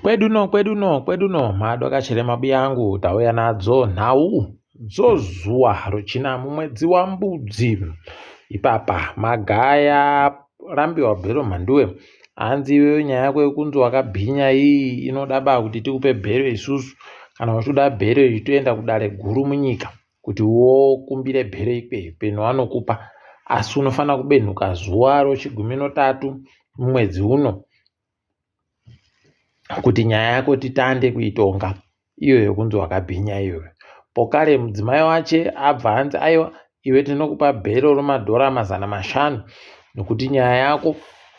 Kwedu no, kwedu no, kwedu no, madokachire mabuya angu, tauya nadzo nhau dzozuwa rochina mumwedzi waMbudzi. Ipapa magaya rambiwa bhero mhanduwe, hanzi iwewe nyaya yako yekunzi wakabhinya iyi inoda ba kuti tikupe bhero isusu. Kana uchitoda bhero iyi toenda kudare guru munyika kuti wokumbire bhero ikweyo peno vanokupa, asi unofanira kubenhuka zuwa rochigumi notatu mumwedzi uno kuti nyaya yako titande kuitonga iyo yekunzi wakabhinya iyoyo. Pokare mudzimai wache abva anzi aiwa iwe tinokupa bhero remadhora 500 nokuti nyaya yako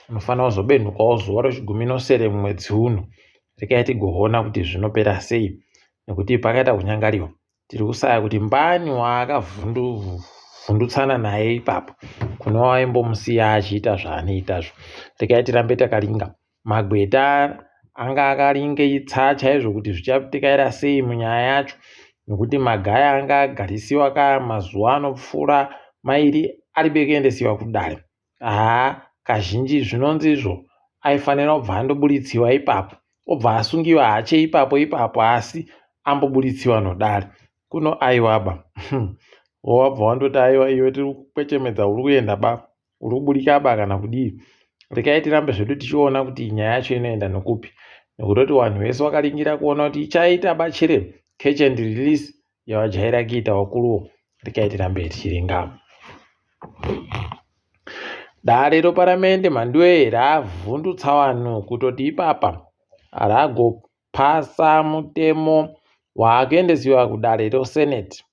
unofanira kuzobenhukawo zuva rechigumi nosere mumwedzi uno. Rekai tigoona kuti zvinopera sei nekuti pakaita kunyangariwa. Tiri kusaya kuti mbani waakavhundutsana naye ipapo kune waimbomusiya achiita zvaanoitazvo. Regai tirambe takaringa. Magweta anga akaringa chaizvo kuti zvichaputikaira sei munyaya yacho nekuti magaya anga agarisiwa ka mazuva anopfuura mairi ari bekuendesiwa kudare. Haa kazhinji zvinonzi izvo aifanira kubva andoburitsiwa ipapo obva asungiwa hache ipapo ipapo asi amboburitsiwa nodare. Kuno aiwaba wabva wandoti aiwa iwe tiri kukwechemedza uri kuenda ba uri kuburika ba kana kudii. Rekai tirambe zvedu tichiona kuti nyaya yacho inoenda nokupi nekutoti vanhu vese vakaringira kuona kuti ichaita bachere catch and release yavajaira kuita vakuruwo. Rekai tirambe tichiringa. Dare reparamende mhanduwe ravhundutsa vanhu kutoti ipapa ragopasa mutemo waakuendesiwa kudare reseneti.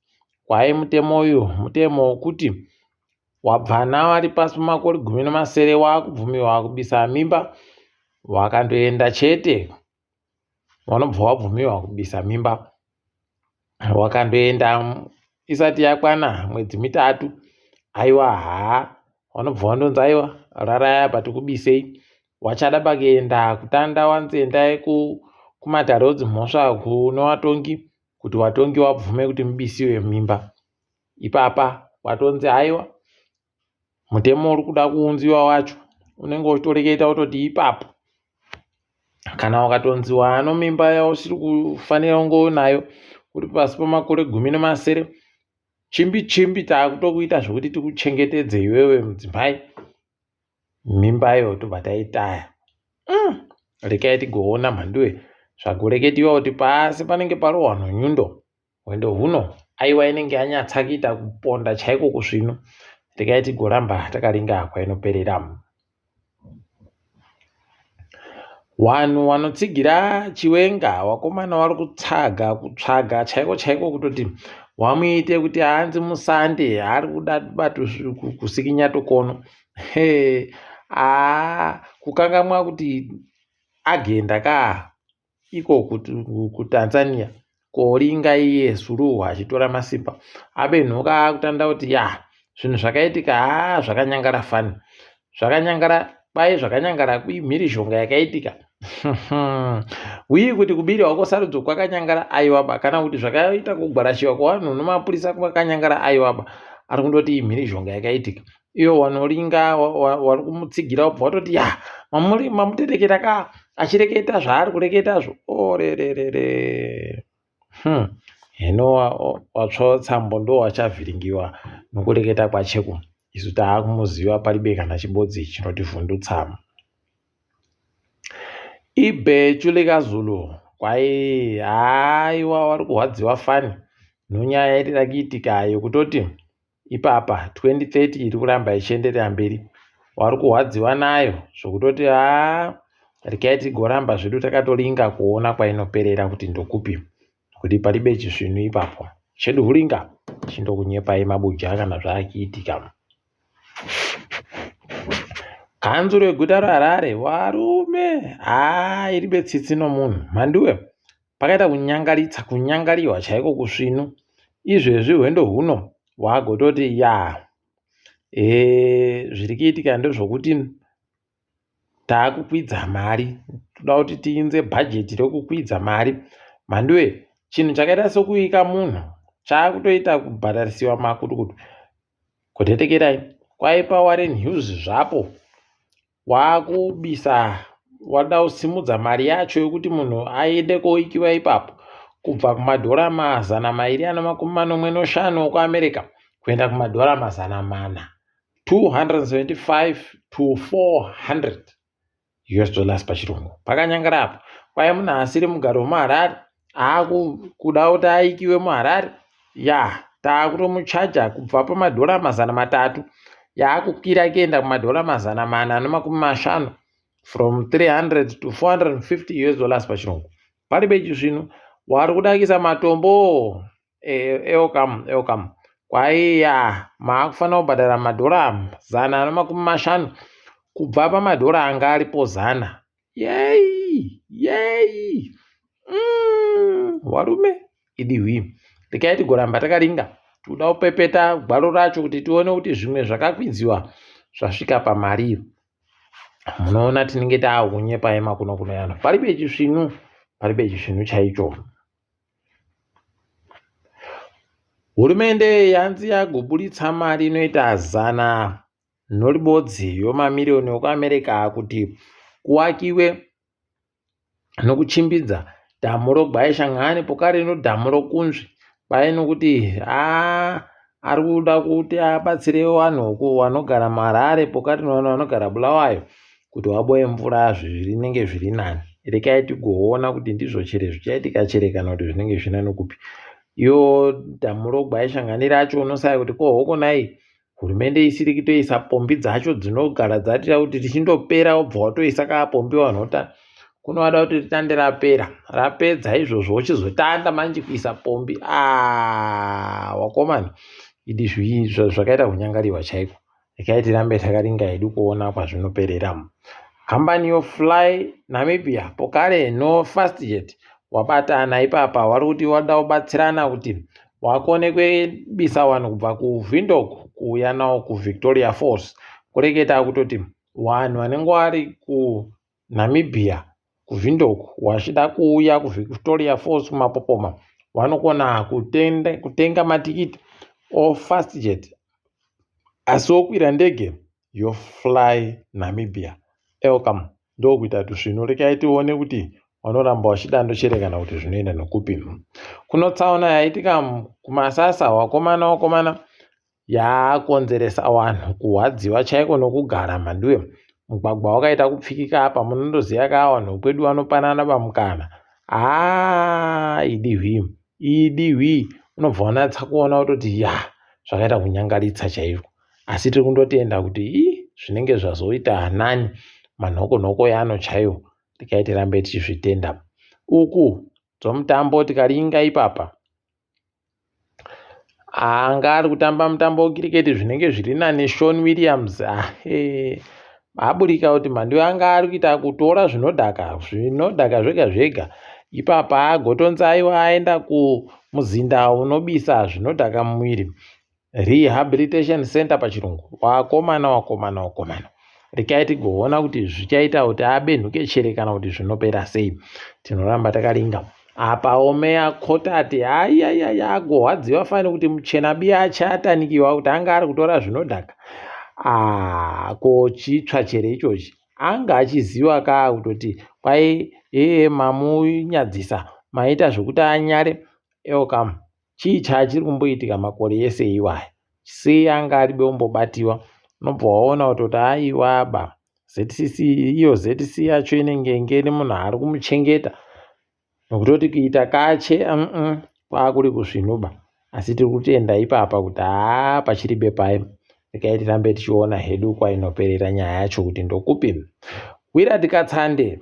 Kwai mutemo uyu mutemo wokuti wabvana vari pasi pemakore 17 waakubvumiwa kubisa mimba wakandoenda chete vanobva wabvumiwa kubisa mimba. Wakandoenda isati yakwana mwedzi mitatu aiwa haa vanobva vandonzi aiwa rarai apa tikubisei. Wachada pakuenda kutanda wanzi endai kumatare edzimhosva kune vatongi kuti vatongi vabvume kuti mubisiwe mimba. Ipapa watonzi aiwa mutemo uri kuda kuunziwa wacho unenge uchitoreketa kutoti ipapo kana ukatonzi waano mimba yausiri kufanira kunge unayo uri pasi pemakore 17 chimbi chimbi taakutokuita zvekuti tikuchengetedze iwewe mudzimai mimbayo tobva taitaya. Rekai tigoona mhanduwe zvagoreketiwa kuti pasi panenge parohwa nonyundo hwendo huno aiwa inenge yanyatsa kuita kuponda chaiko kusvinu. Rekai tigoramba takaringa kwainoperera. Vanhu vanotsigira Chiwenga vakomana vari kutsvaga kutsvaga chaiko chaiko kutoti vamuite kuti anzi musande ari kuda kusikinya tukono. Haa kukangamwa kuti agenda ka iko kuTanzania koringa iye Suluhu achitora masimba abenhuka akutanda kuti ya zvinhu zvakaitika haa zvakanyangara fani zvakanyangara kwai zvakanyangara mhirizhonga yakaitika wii kuti kubiriwa kwesarudzo kwakanyangara aiwaba kana kuti zvakaita kugwarashiwa kwevanhu nemapurisa kwakanyangara aiwaba ari kundoti imhirizhonga yakaitika iyo wanoringa wari kumutsigira wabva watoti ya mamutetekera ka achireketa zvaari kureketazvo orererere. Hino watsva tsambo ndo wachavhiringiwa nokureketa kwacheku isu taakumuziva paribe kana chibodzi chinotivhundutsa. Ibhechu likaZulu kwai haiwa wari kurwadziwa fani nonyaya iri kuitika yekutoti ipapa 2030 iri kuramba ichienderera mberi wari kurwadziwa nayo zvokutoti haa rekai tigoramba zvedu takatoringa kuona kwainoperera kuti ndokupi kuti paribe chisvinu ipapo chedu huringa chindokunyepai mabuja kana zvaakiitika. Kanzuro yeguta reHarare varume haa iribe tsitsi nomunhu mhanduwe pakaita kunyangaritsa kunyangariwa chaiko kusvinu izvezvi hwendo huno hwagototi ya zviri kuitika ndezvokuti taakukwidza mari toda kuti tiinze bhajeti rekukwidza mari mhanduwe chinhu chakaita sekuika munhu chaakutoita kubhadharisiwa makutukutu kutetekerai kwaipa Warren Hughes zvapo waakubisa wada kusimudza mari yacho yekuti munhu aende koikiwa ipapo kubva kumadhora 275 okuAmerica kuenda kumadhora 400, 275 to 400 US dollars pachirungu. Pakanyangara apo kwai munhu asiri mugari wemuHarare akuda kuti aikiwe muHarare ya taakutomuchaja kubva pamadhora 300 yaakukwira kuenda kumadhora 450, from 300 to 450 US dollars pachirungu. Paribe chisvinu wari kudakisa matombo eokam eokam kwaiya maakufanira kubhadhara madhora 150 kubva pamadhora anga aripo 100. Yei yei, warume idihwi rekai tigoramba takaringa. Tikuda kupepeta gwaro racho kuti tione kuti zvimwe zvakakwidziwa zvasvika pamari. Munoona tinenge taakunyepa emakuno kuno yano. Paribe chisvinu, paribe chisvinu chaicho. Hurumende yanzi yagoburitsa mari inoita 100 yomamiriyoni okuAmerica kuti kuwakiwe nokuchimbidza dhamu roGwayi-Shangani pokare nodhamu roKunzvi kwai nokuti haa ari kuda kuti abatsire vanhu vanogara muHarare pokari nevanhu vanogara Bulawayo kuti vaboye mvura zvinenge zviri nani. Rekai tigoona kuti ndizvo chere zvichaitika chere kana kuti zvinenge zvina nokupi. Iyo dhamu roGwayi-Shangani racho unosaya kuti ko hokonai hurumende isiri kutoisa pombi dzacho dzinogara dzatira kuti tichindopera wobva watoisa kapombi vanhu vota kunovada kuti ritande rapera rapedza izvozvo wochizotanda manje kuisa pombi aa wakomana idi zvakaita kunyangariwa chaiko. Rekai tirambe takaringa hedu kuona kwazvinoperera. Kambani yoFly Namibia pokare noFastjet wabatana ipapa wari kuti wada kubatsirana kuti wakone kuebisa vanhu kubva kuWindhoek kuuya nawo kuVictoria Falls. Kureketa kutoti vanhu vanenge vari kuNamibia kuWindhoek vachida kuuya kuVictoria Falls kumapopoma vanokona kutenga matikiti oFastjet asi wokwira ndege yoFly Namibia. Welcome. Ndokuita tusvinu rekai tione kuti vanoramba vachidando chere kana kuti zvinoenda nokupi. Kuno tsaona yaitika kuMasasa wakomana wakomana yakonzeresa vanhu kurwadziwa chaiko nokugara mhanduwe. Mugwagwa wakaita kupfikika apa munondoziva ka vanhu kwedu vanopanana pamukana. Haa idi hwii idi hwii unobva wanatsa kuona kutoti ya zvakaita kunyangaritsa chaizvo. Asi tiri kundotenda kuti ii zvinenge zvazoita nani manhoko-nhoko yano chaiwo rekai tirambe tichizvitenda. Uku dzomutambo tikaringa ipapa anga ari kutamba mutambo wekiriketi zvinenge zviri nani Sean Williams aburika kuti mhandu anga ari kuita kutora zvinodhaka zvinodhaka zvega zvega ipapa agotonzi aiwa aenda kumuzinda unobisa zvinodhaka mumuviri Rehabilitation Center pachirungu. Wakomana wakomana wakomana rekai tigoona kuti zvichaita kuti abenhuke chere kana kuti zvinopera sei. Tinoramba takaringa apawo meya kotati ayayaya agorwadziwa fani kuti muchena biya achatanikiwa kuti anga ari kutora zvinodhaka. Ah, ko chitsva chere ichochi anga achiziva kaa kutoti kwai ee mamunyadzisa maita zvekuti anyare elcam Chii chachiri kumboitika makore ese iwaya? Sei anga aribe kumbobatiwa? Unobva waona kutoti aiwa ba ZCC iyo ZC yacho inenge ingeri munhu ari kumuchengeta nokutoti kuita kache kwakuri kusvinuba asi tiri kutenda ipapa kuti haa pachiribe paye rekai tirambe tichiona hedu kwainoperera nyaya yacho kuti ndokupi. Willard Katsande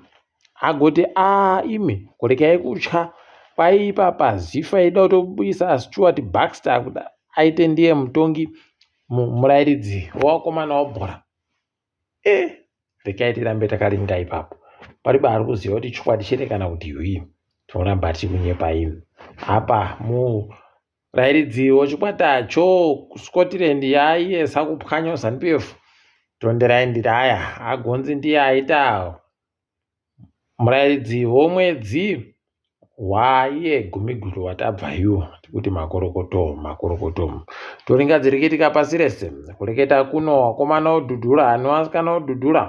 agoti a imi kurekai kutya kwaipa paZifa ida kutobuisa Stuart Baxter kuti aite ndiye mutongi murairidzi wevakomana webhora. E rekai tirambe takaringa ipapo. Paribe ari kuziva kuti chokwadi chete kana kuti hwii. Tinoramba tiri kunyepa imi. Apa murairidzi wechikwata choScotland yaiyesa kupwanya ZANU-PF Tonderai Ndiraya agonzi ndiye aita murairidzi womwedzi. Hwaiye gumiguru watabva yu tikuti makorokoto makorokoto toringa dzirikiitika pasi rese kureketa kuno wakomana odhudhura newasikana odhudhura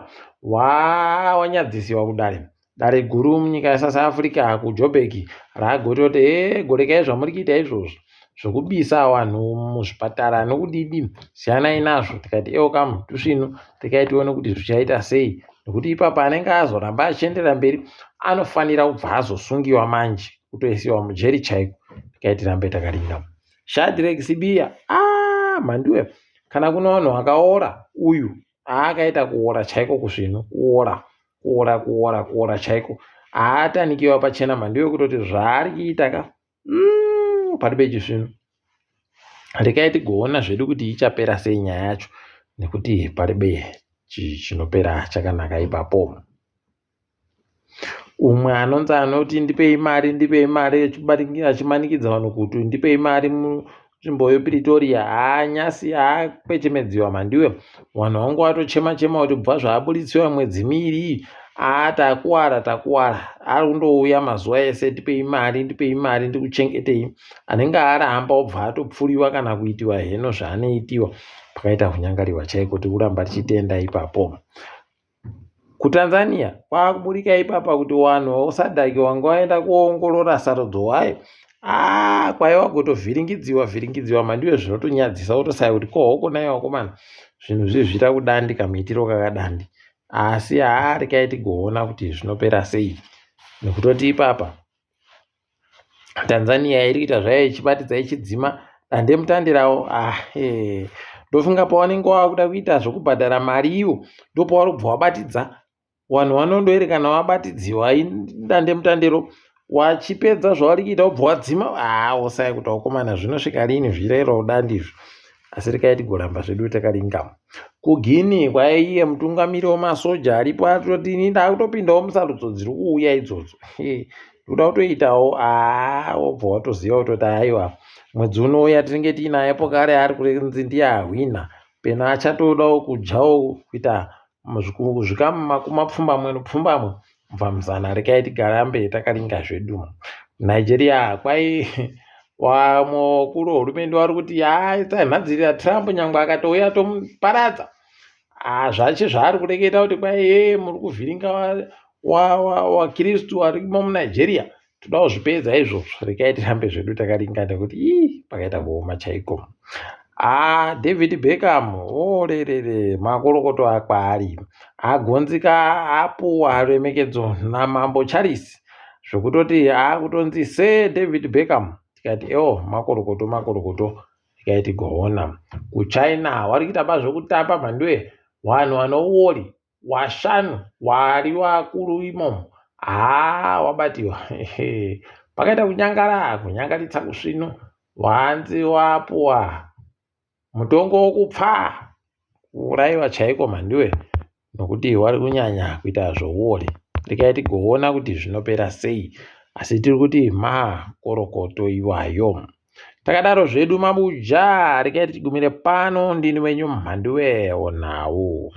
wanyadzisiwa kudare dare guru munyika yesouth africa kujoburg ragototi hee gorekai zvamuri kuita izvozvo zvekubisa vanhu muzvipatara nokudidi siyanai nazvo tikati ewo kamu tusvinu rekai tione kuti zvichaita sei nekuti ipapa anenge azoramba achienderera mberi anofanira kubva azosungiwa manje kutoisiwa mujeri chaiko rekai tirambe takarinda Shadrack Sibiya ah mhanduwe kana kune vanhu vakaora uyu aakaita kuora chaiko kuzvinhu kuora kuora kuora kuora chaiko haatanikiwa pachena mhanduwe kutoti zvaari kuita ka pari pechisvinu rekai tigoona zvedu kuti ichapera sei nyaya yacho nekuti paribe chinopera chakanaka ipapo umwe anonzi anoti ndipei mari ndipei mari achimanikidza vanhu kuti ndipei mari munzvimbo yepretoria haa nyasi haakwechemedziwa mhandiwe vanhu vangu vatochema chema kuti kubva zvaabuditsiwa mwedzi miiri iyi haa takuwara takuwara ari kundouya mazuva ese ndipei mari ndipei mari ndikuchengetei anenge aramba obva atopfuriwa kana kuitiwa heno zvaanoitiwa pakaita kunyangariwa chaiko tikuramba tichitenda ipapo kuTanzania kwakuburika ipapa kuti wanhu waSADC wanga waenda kuongorora sarudzo wayo aa kwaiwa kutovhiringidziwa vhiringidziwa mandiwe zvinotonyadzisa wotosaya kuti ko hoko nai wakomana zvinhu zvi zviita kudandi kamuitiro kakadandi asi haa rekai tigoona kuti zvinopera sei nekutoti ipapa Tanzania iri kuita zvayo ichibatidza ichidzima dandemutande ravo ah, eh. Ndofunga pawanenge wakuda kuita zvekubhadhara mari iwo ndopauri kubva wabatidza vanhu vanondoerekana vabatidziwa dandemutandero wachipedza zvauri kuita wobva wadzima ah, wosaya kuti wakomana zvinosvika rini zvirero dandizvo asi rekai tigoramba zvedu takaringa kuGuinea kwaiye mutungamiri wemasoja aripo atoti ini ndakutopindawo musarudzo dziri kuuya idzodzo ndoda kutoitawo haa wobva watoziva kutoti aiwa mwedzi unouya tinenge tiinaye pokare ari kunzi ndiye ahwina pena achatodawo kudyawo kuita zvikamu makumi mapfumbamwe nepfumbamwe kubva muzana rekai tigarambe takaringa zvedu Nigeria kwai vamwe vakuru vehurumende vari kuti haa tanhadzirira Trump nyangwe akatouya tomuparadza zvacho zvaari kureketa kuti kwai hee muri kuvhiringa wakristu varimo muNigeria toda kuzvipedza izvozvo rekai tirambe zvedu takaringa nekuti ii pakaita kuoma chaiko ah David Beckham orerere makorokoto akwaari agonzika apuwa ruremekedzo namambo Charles zvekutoti akutonzi Sir David Beckham tikati ewo makorokoto makorokoto rekai tigoona kuChina vari kuita bazvekutapa mhanduwe vanhu vanouori washanu wari vakuru imomo haa wabatiwa pakaita kunyangara kunyangaritsa kusvinu wanzi wapuwa mutongo wokupfa kuurayiwa chaiko mhanduwe nokuti wari kunyanya kuita zvouori rekai tigoona kuti zvinopera sei asi tiri kuti makorokoto iwayo takadaro zvedu mabuja rekai tigumire pano ndini wenyu mhanduwe onhau.